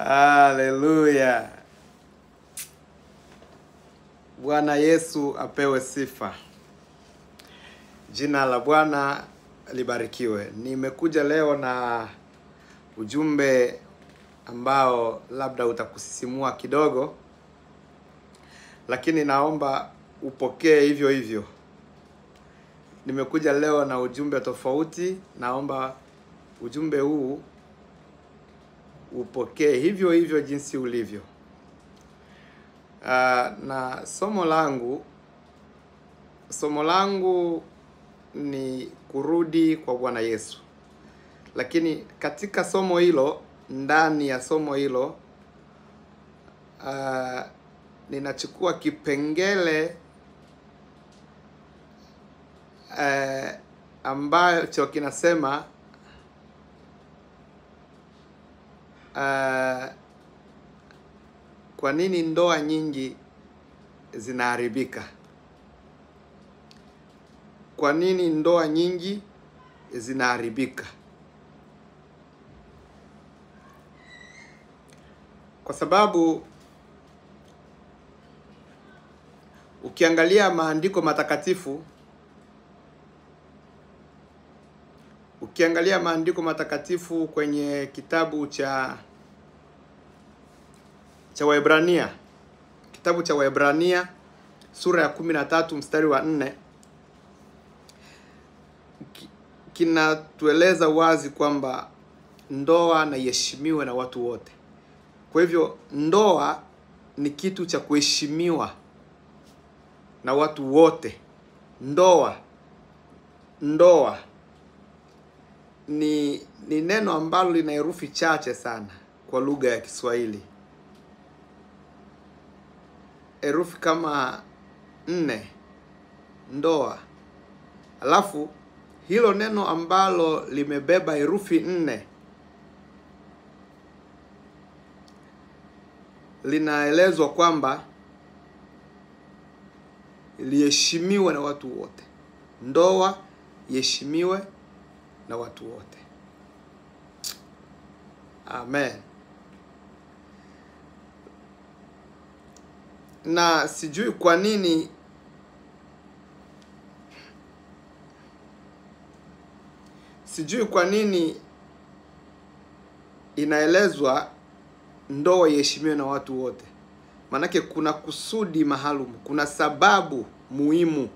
Haleluya. Bwana Yesu apewe sifa. Jina la Bwana libarikiwe. Nimekuja leo na ujumbe ambao labda utakusisimua kidogo, lakini naomba upokee hivyo hivyo. Nimekuja leo na ujumbe tofauti, naomba ujumbe huu upokee hivyo hivyo jinsi ulivyo. Na somo langu ni kurudi kwa Bwana Yesu. Lakini katika somo hilo, ndani ya somo hilo, ninachukua kipengele ambacho kinasema kwa nini ndoa nyingi zinaharibika? Kwa nini ndoa nyingi zinaharibika? Kwa sababu ukiangalia maandiko matakatifu, ukiangalia maandiko matakatifu kwenye kitabu cha Waebrania, kitabu cha Waebrania sura ya 13 mstari wa 4 kinatueleza wazi kwamba ndoa na iheshimiwe na watu wote. Kwa hivyo ndoa ni kitu cha kuheshimiwa na watu wote. Ndoa ni neno ambalo lina herufi chache sana kwa lugha ya Kiswahili. Herufi kama 4, ndoa. Alafu hilo neno ambalo limebeba herufi 4 linaelezwa kwamba liheshimiwe na watu wote. Ndoa iheshimiwe na watu wote. Amen. Na sijui kwa nini inaelezwa ndoa iheshimiwe na watu wote. Manake kuna kusudi maalum, kuna sababu muhimu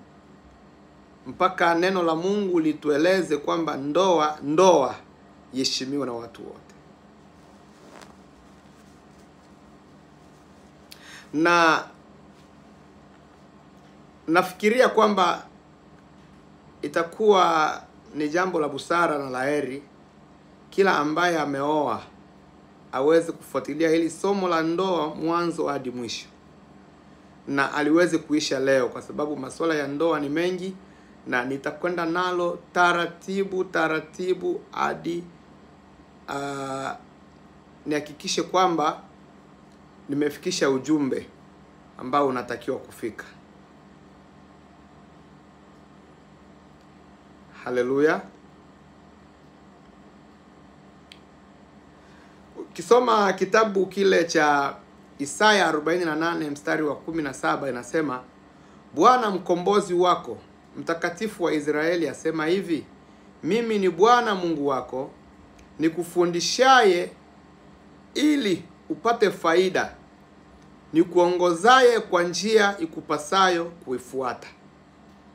mpaka neno la Mungu litueleze kwamba ndoa iheshimiwe na watu wote. Na nafikiria kwamba itakuwa ni jambo la busara na la heri kila ambaye ameoa aweze kufuatilia hili somo la ndoa mwanzo hadi mwisho, na aliweze kuisha leo, kwa sababu masuala ya ndoa ni mengi na nitakwenda nalo taratibu taratibu hadi nihakikishe kwamba nimefikisha ujumbe ambao unatakiwa kufika. Haleluya. Ukisoma kitabu kile cha Isaya 48 mstari wa 17 inasema, Bwana mkombozi wako, mtakatifu wa Israeli asema hivi, mimi ni Bwana Mungu wako, nikufundishaye ili upate faida, nikuongozaye kwa njia ikupasayo kuifuata.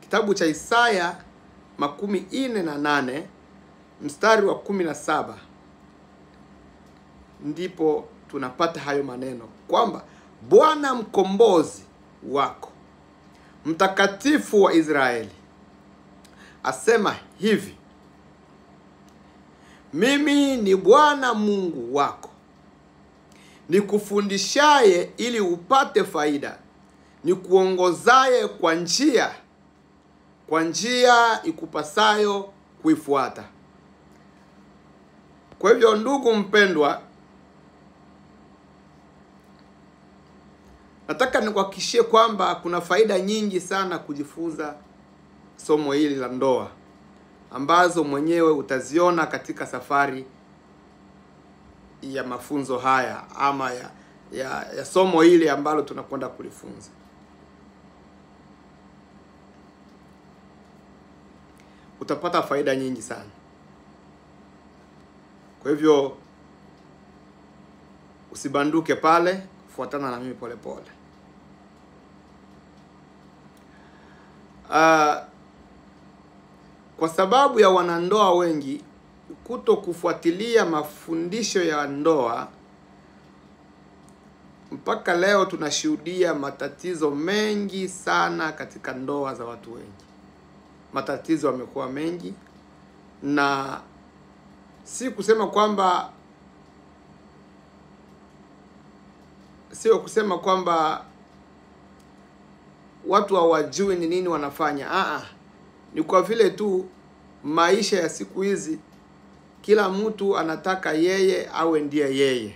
Kitabu cha Isaya 48 mstari wa 17 ndipo tunapata hayo maneno kwamba Bwana mkombozi wako, mtakatifu wa Israeli asema hivi, mimi ni Bwana Mungu wako, nikufundishaye ili upate faida, nikuongozaye kwa njia ikupasayo kuifuata. Kwa hivyo ndugu mpendwa, nataka nikuhakikishie kwamba kuna faida nyingi sana kujifunza somo hili la ndoa, ambazo mwenyewe utaziona katika safari ya mafunzo haya ama ya somo hili ambalo tunakwenda kulifunza. Utapata faida nyingi sana. Kwa hivyo usibanduke pale, fuatana na mimi pole pole. Kwa sababu ya wanandoa wengi kuto kufuatilia mafundisho ya ndoa, mpaka leo tunashuhudia matatizo mengi sana katika ndoa za watu wengi. Matatizo yamekuwa mengi, na si kusema kwamba watu hawajui ni nini wanafanya. Ni kwa vile tu maisha ya siku hizi kila mtu anataka yeye awe ndiye yeye.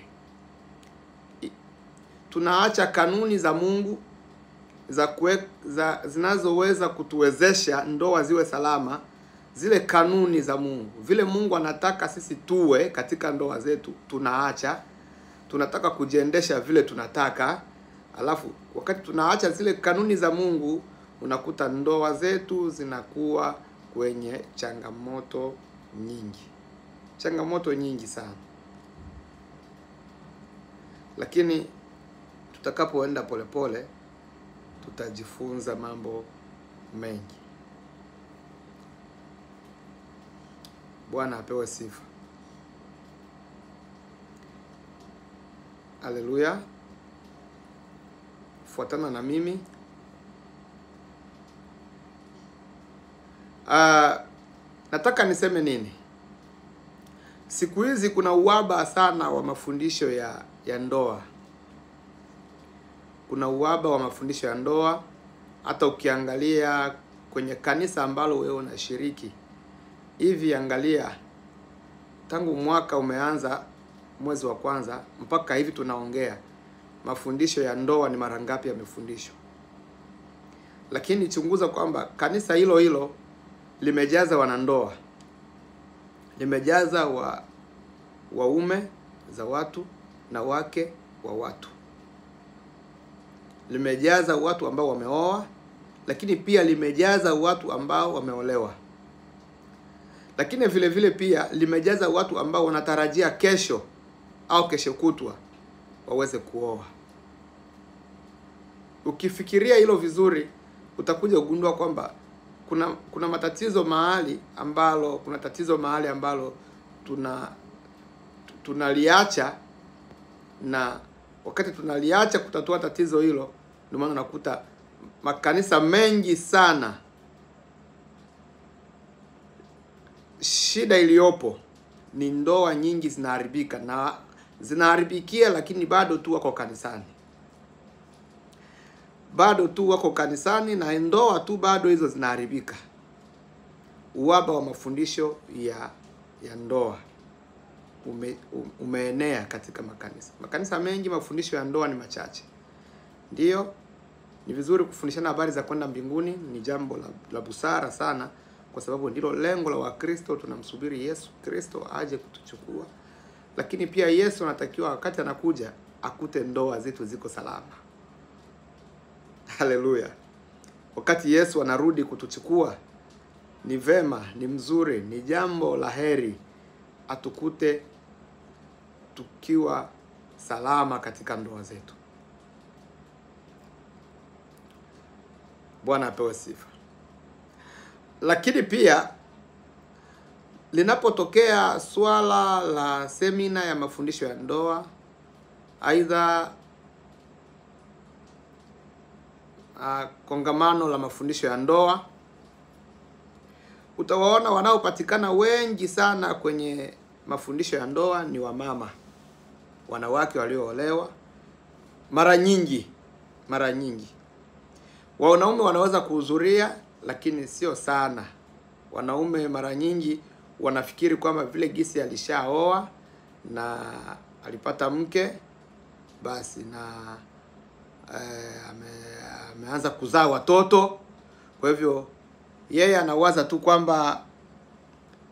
Tunaacha kanuni za Mungu zinazoweza kutuwezesha ndoa ziwe salama. Zile kanuni za Mungu, vile Mungu anataka sisi tuwe katika ndoa zetu, tunaacha. Tunataka kujiendesha vile tunataka. Alafu wakati tunaacha zile kanuni za Mungu, unakuta ndoa zetu zinakuwa kwenye changamoto nyingi. Changamoto nyingi sana. Lakini tutakapoenda polepole tutajifunza mambo mengi. Bwana apewe sifa. Haleluya. Fuatana na mimi. Nataka niseme nini? Siku hizi kuna uhaba sana wa mafundisho ya ndoa. Kuna uhaba wa mafundisho ya ndoa. Hata ukiangalia kwenye kanisa ambalo wewe unashiriki hivi, angalia tangu mwaka umeanza mwezi wa kwanza mpaka hivi tunaongea, mafundisho ya ndoa ni mara ngapi yamefundishwa? Lakini chunguza kwamba kanisa hilo hilo limejaza wanandoa, limejaza waume za watu na wake wa watu, limejaza watu ambao wameoa, lakini pia limejaza watu ambao wameolewa. Lakini vile vile pia limejaza watu ambao wanatarajia kesho au kesho kutwa waweze kuoa. Ukifikiria hilo vizuri, utakuja kugundua kwamba kuna matatizo mahali ambalo, kuna tatizo mahali ambalo tunaliacha, na wakati tunaliacha kutatua tatizo hilo, ndio maana unakuta makanisa mengi sana shida iliyopo ni ndoa nyingi zinaharibika, na zinaharibikia lakini bado tu wako kanisani. Bado tu wako kanisani na ndoa tu bado hizo zinaharibika. Uhaba wa mafundisho ya ndoa umeenea katika makanisa. Makanisa mengi mafundisho ya ndoa ni machache. Ndiyo, ni vizuri kufundishana habari za kwenda mbinguni, ni jambo la busara sana, kwa sababu ndilo lengo la Wakristo. Tunamsubiri Yesu Kristo aje kutuchukua. Lakini pia Yesu anatakiwa wakati anakuja akute ndoa zetu ziko salama. Haleluya. Wakati Yesu anarudi kutuchukua, ni vema, ni mzuri, ni jambo la heri atukute tukiwa salama katika ndoa zetu. Bwana apewe sifa. Lakini pia linapotokea swala la semina ya mafundisho ya ndoa, aidha kongamano la mafundisho ya ndoa, utawaona wanaopatikana wengi sana kwenye mafundisho ya ndoa ni wamama, wanawake walioolewa. Mara nyingi wanaume wanaweza kuhudhuria, lakini sio sana. Wanaume mara nyingi wanafikiri kwamba vile gisi alishaoa na alipata mke basi na ameanza kuzaa watoto, kwa hivyo yeye anawaza tu kwamba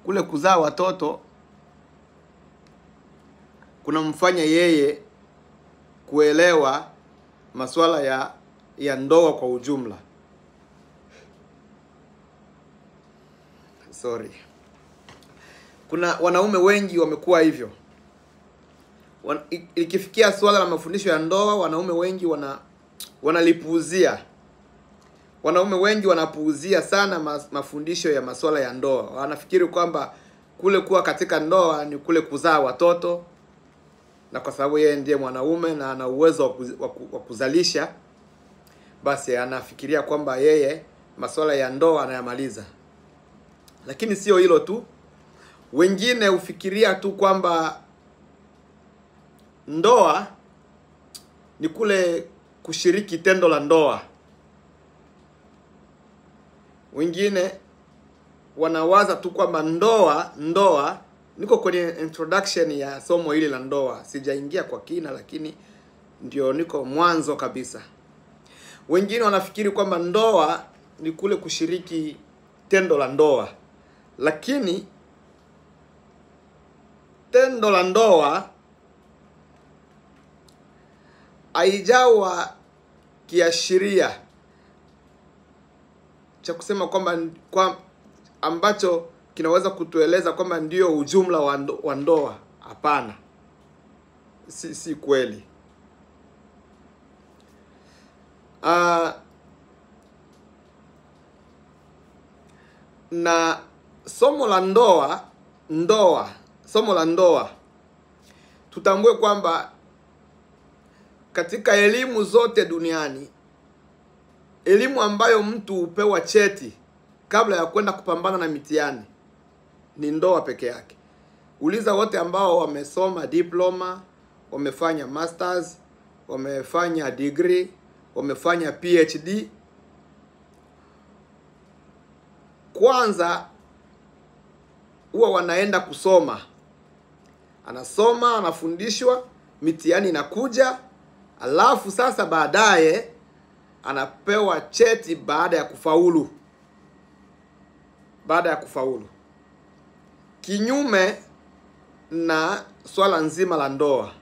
kule kuzaa watoto kunamfanya yeye kuelewa masuala ya ndoa kwa ujumla. Sorry. Kuna wanaume wengi wamekuwa hivyo. Ikifikia swala la mafundisho ya ndoa, wanaume wengi wanalipuuzia. Wanaume wengi wanapuuzia sana mafundisho ya masuala ya ndoa. Wanafikiri kwamba kule kuwa katika ndoa ni kule kuzaa watoto, na kwa sababu yeye ndiye mwanaume na ana uwezo wa kuzalisha, basi anafikiria kwamba yeye masuala ya ndoa anayamaliza. Lakini sio hilo tu. Wengine hufikiria tu kwamba ndoa ni kule kushiriki tendo la ndoa. Wengine wanawaza tu kwamba ndoa, niko kwenye introduction ya somo hili la ndoa, sijaingia kwa kina, lakini ndio niko mwanzo kabisa. Wengine wanafikiri kwamba ndoa ni kule kushiriki tendo la ndoa, lakini tendo la ndoa haijawa kiashiria cha kusema kwamba ambacho kinaweza kutueleza kwamba ndio ujumla wa ndoa. Hapana, si kweli. Na somo la ndoa, somo la ndoa, tutambue kwamba katika elimu zote duniani, elimu ambayo mtu hupewa cheti kabla ya kwenda kupambana na mitihani ni ndoa peke yake. Uliza wote ambao wamesoma diploma, wamefanya masters, wamefanya degree, wamefanya PhD. Kwanza huwa wanaenda kusoma. Anasoma, anafundishwa, mitihani inakuja, alafu sasa baadaye anapewa cheti baada ya kufaulu. Baada ya kufaulu. Kinyume na swala nzima la ndoa.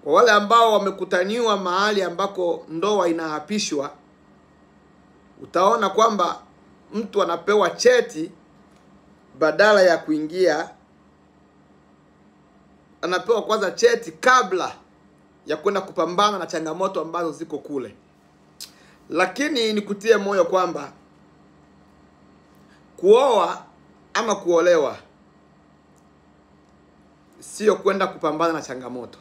Kwa wale ambao wamekutaniwa mahali ambako ndoa inaapishwa, utaona kwamba mtu anapewa cheti badala ya kuingia, anapewa kwanza cheti kabla ya kwenda kupambana na changamoto ambazo ziko kule. Lakini nikutie moyo kwamba kuoa ama kuolewa sio kwenda kupambana na changamoto.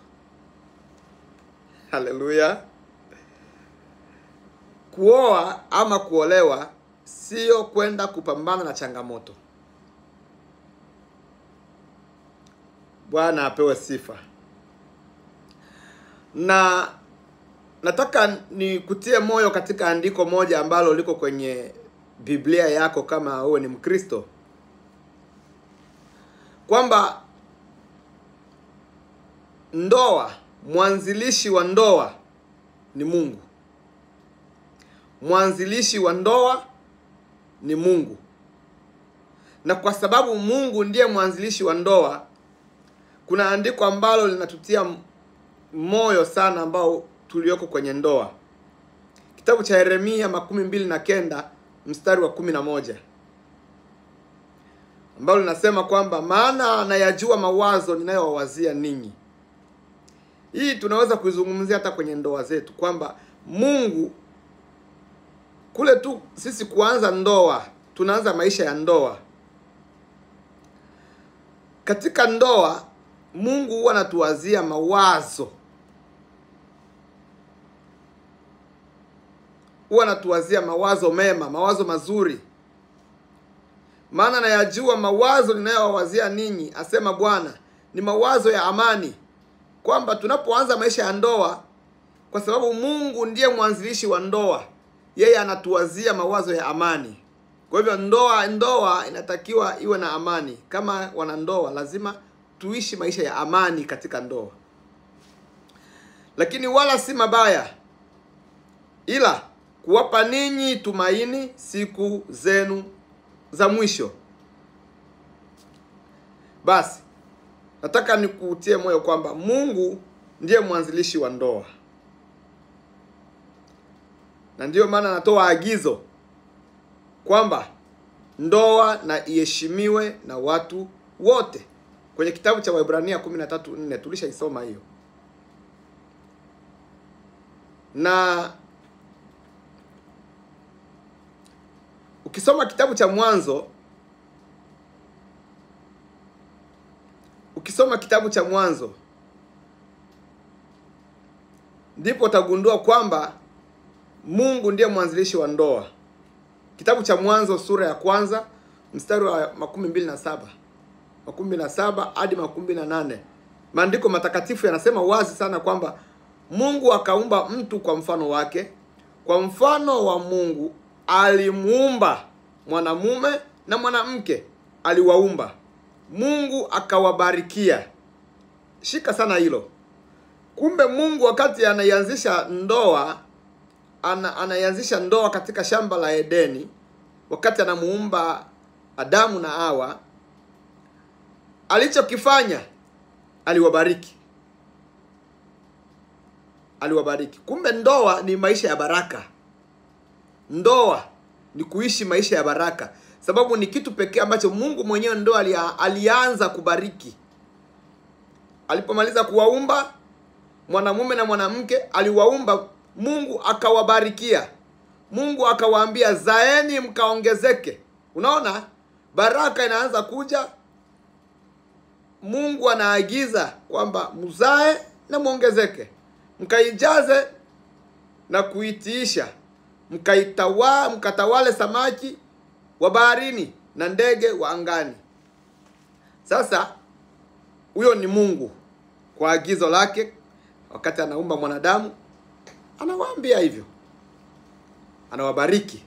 Haleluya. Kuoa ama kuolewa sio kwenda kupambana na changamoto. Bwana apewe sifa. Na nataka nikutie moyo katika andiko moja ambalo liko kwenye Biblia yako kama wewe ni Mkristo, kwamba ndoa, mwanzilishi wa ndoa ni Mungu. Mwanzilishi wa ndoa ni Mungu. Na kwa sababu Mungu ndiye mwanzilishi wa ndoa, kuna andiko ambalo linatutia moyo sana ambao tulioko kwenye ndoa. Kitabu cha Yeremia 29 mstari wa 11, ambalo linasema kwamba maana nayajua mawazo ninayowawazia ninyi. Hii tunaweza kuizungumzia hata kwenye ndoa zetu, kwamba Mungu kule tu sisi kuanza ndoa, tunaanza maisha ya ndoa. Katika ndoa Mungu huwa anatuwazia mawazo. Huwa anatuwazia mawazo mema, mawazo mazuri. Maana nayajua mawazo ninayowawazia ninyi, asema Bwana, ni mawazo ya amani. Kwamba tunapoanza maisha ya ndoa, kwa sababu Mungu ndiye mwanzilishi wa ndoa, yeye anatuwazia mawazo ya amani. Kwa hivyo ndoa inatakiwa iwe na amani. Kama wanandoa lazima tuishi maisha ya amani katika ndoa. Lakini wala si mabaya, ila kuwapa ninyi tumaini siku zenu za mwisho. Basi Nataka nikutie moyo kwamba Mungu ndiye mwanzilishi wa ndoa. Na ndiyo maana anatoa agizo kwamba ndoa na iheshimiwe na watu wote. Kwenye kitabu cha Waebrania 13:4 tulishaisoma hiyo. Na ukisoma kitabu cha Mwanzo, ukisoma kitabu cha Mwanzo ndipo utagundua kwamba Mungu ndiye mwanzilishi wa ndoa. Kitabu cha Mwanzo sura ya kwanza mstari wa 27, 27 hadi 28. Maandiko matakatifu yanasema wazi sana kwamba Mungu akaumba mtu kwa mfano wake, kwa mfano wa Mungu alimuumba, mwanamume na mwanamke aliwaumba. Mungu akawabarikia. Shika sana hilo. Kumbe Mungu wakati anaianzisha ndoa, anaianzisha ndoa katika shamba la Edeni, wakati anamuumba Adamu na Hawa, alichokifanya aliwabariki. Aliwabariki. Kumbe ndoa ni maisha ya baraka. Ndoa ni kuishi maisha ya baraka, sababu ni kitu pekee ambacho Mungu mwenyewe ndo alianza kubariki. Alipomaliza kuwaumba mwanamume na mwanamke, aliwaumba, Mungu akawabarikia. Mungu akawaambia zaeni mkaongezeke. Unaona, baraka inaanza kuja. Mungu anaagiza kwamba mzae na muongezeke, mkaijaze na kuitiisha, mkatawale samaki wa baharini na ndege wa angani. Sasa huyo ni Mungu kwa agizo lake, wakati anaumba mwanadamu anawaambia hivyo, anawabariki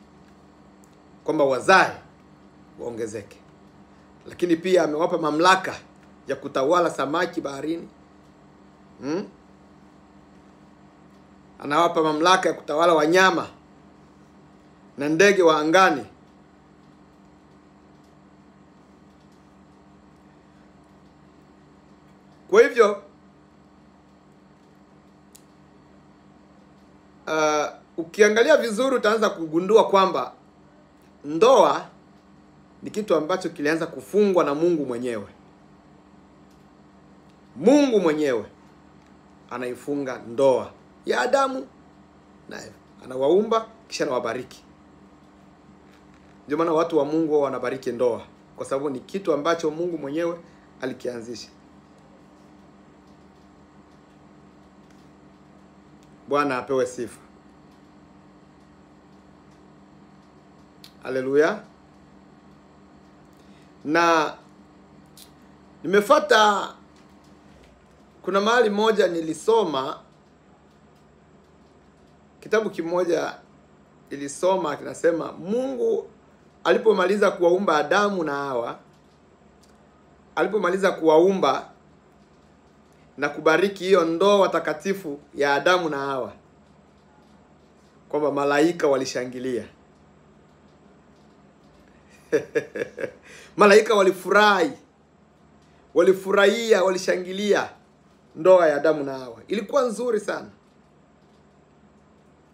kwamba wazae waongezeke, lakini pia amewapa mamlaka ya kutawala samaki baharini. Anawapa mamlaka ya kutawala wanyama na ndege wa angani. Kwa hivyo ukiangalia vizuri utaanza kugundua kwamba ndoa ni kitu ambacho kilianza kufungwa na Mungu mwenyewe. Mungu mwenyewe anaifunga ndoa ya Adamu na Eva. Anawaumba kisha anawabariki. Ndio maana watu wa Mungu wanabariki ndoa, kwa sababu ni kitu ambacho Mungu mwenyewe alikianzisha. Bwana apewe sifa. Haleluya. Na nimefuata, kuna mahali moja nilisoma kitabu kimoja, nilisoma kinasema Mungu alipomaliza kuwaumba Adamu na Hawa, alipomaliza kuwaumba na kubariki hiyo ndoa takatifu ya Adamu na Hawa, kwamba malaika walishangilia. Malaika walifurahi, walifurahia, walishangilia ndoa ya Adamu na Hawa. Ilikuwa nzuri sana.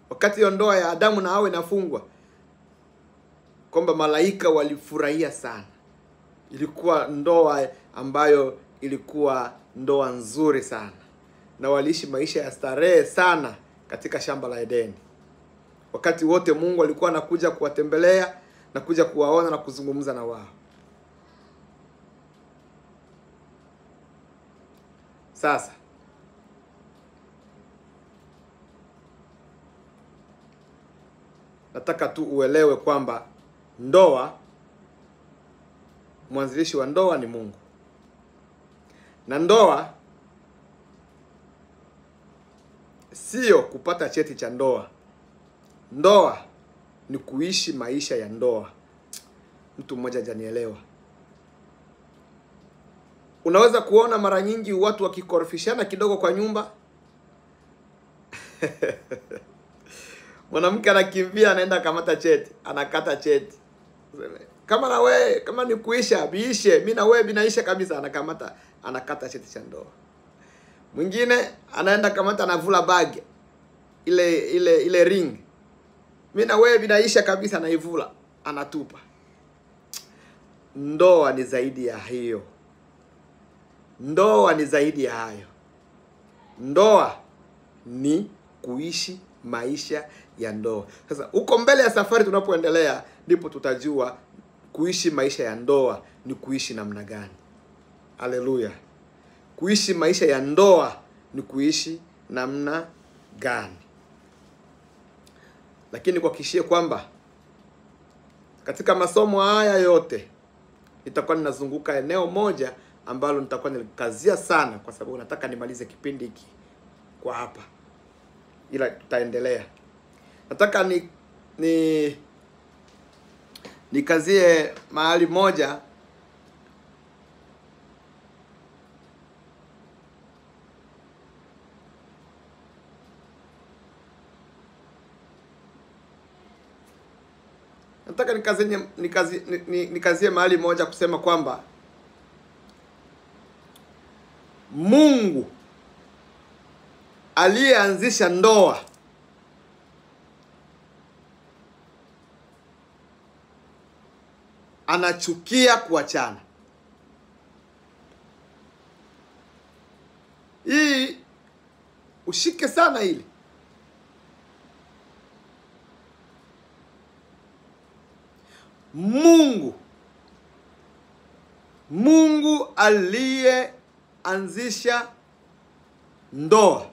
Wakati hiyo ndoa ya Adamu na Hawa inafungwa, kwamba malaika walifurahia sana. Ilikuwa ndoa ambayo ilikuwa ndoa nzuri sana, na waliishi maisha ya starehe sana katika shamba la Edeni. Wakati wote Mungu alikuwa anakuja kuwatembelea na kuja kuwaona na kuzungumza na wao. Sasa nataka tu uelewe kwamba ndoa, mwanzilishi wa ndoa ni Mungu. Na ndoa sio kupata cheti cha ndoa. Ndoa ni kuishi maisha ya ndoa. Mtu mmoja hajanielewa. Unaweza kuona mara nyingi watu wakikorofishana kidogo kwa nyumba. Mwanamke anakimbia anaenda kamata cheti, anakata cheti. Kama na wewe, kama ni kuisha, biishe, mimi na wewe binaisha kabisa, anakamata, anakata cheti cha ndoa. Mwingine anaenda kamata anavula bag ile ring. Mimi na wewe vinaisha kabisa, anaivula, anatupa. Ndoa ni zaidi ya hiyo. Ndoa ni zaidi ya hayo. Ndoa ni kuishi maisha ya ndoa. Sasa huko mbele ya safari tunapoendelea ndipo tutajua kuishi maisha ya ndoa ni kuishi namna gani. Haleluya. Kuishi maisha ya ndoa ni kuishi namna gani. Lakini kuhakikishie kwamba katika masomo haya yote nitakuwa ninazunguka eneo moja ambalo nitakuwa nilikazia sana, kwa sababu nataka nimalize kipindi hiki kwa hapa, ila tutaendelea. Nataka nikazie mahali moja nataka nikazie mahali moja kusema kwamba Mungu aliyeanzisha ndoa anachukia kuachana. Hii ushike sana hili. Mungu aliyeanzisha ndoa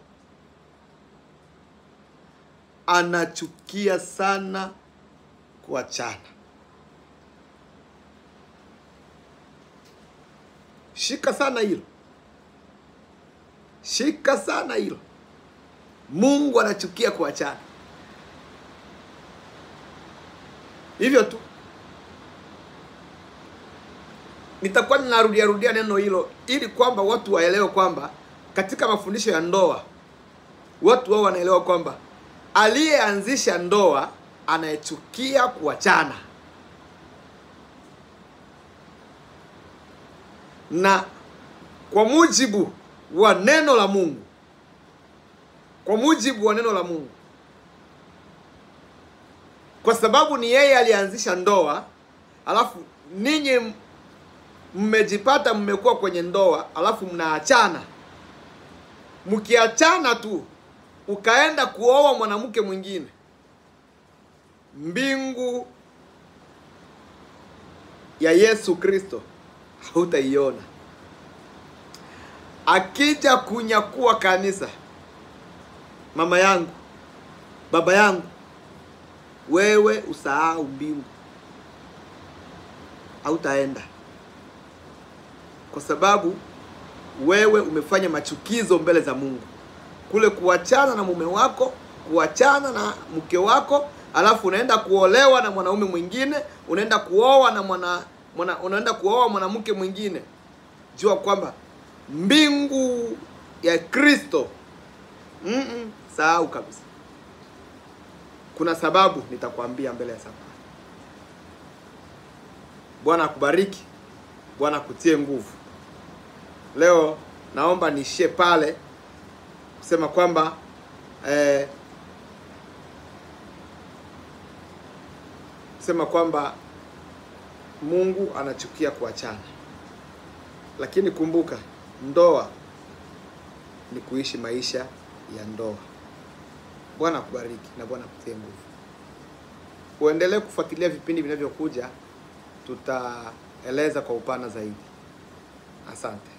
anachukia sana kuachana. Shika sana hilo. Shika sana hilo. Mungu anachukia kuachana. Hivyo tu. Nitakuwa ninarudia neno hilo ili kwamba watu waelewe kwamba katika mafundisho ya ndoa watu wao wanaelewa kwamba aliyeanzisha ndoa anayechukia kuachana. Na kwa mujibu wa neno la Mungu, kwa mujibu wa neno la Mungu, kwa sababu ni yeye alianzisha ndoa, alafu ninyi mmejipata mmekuwa kwenye ndoa, alafu mnaachana. Mkiachana tu ukaenda kuoa mwanamke mwingine, mbingu ya Yesu Kristo hutaiona. Akija kunyakua kanisa, mama yangu, baba yangu, wewe usahau mbingu, hautaenda. Kwa sababu wewe umefanya machukizo mbele za Mungu. Kule kuachana na mume wako, kuachana na mke wako, alafu unaenda kuolewa na mwanaume mwingine, unaenda kuoa na unaenda kuoa mwanamke mwingine. Jua kwamba mbingu ya Kristo, sahau kabisa. Kuna sababu nitakwambia mbele ya safari. Bwana akubariki, Bwana akutie nguvu. Leo naomba niishie pale kusema kwamba Mungu anachukia kuachana. Lakini kumbuka, ndoa ni kuishi maisha ya ndoa. Bwana akubariki na Bwana akutie nguvu. Uendelee kufuatilia vipindi vinavyokuja, tutaeleza kwa upana zaidi. Asante.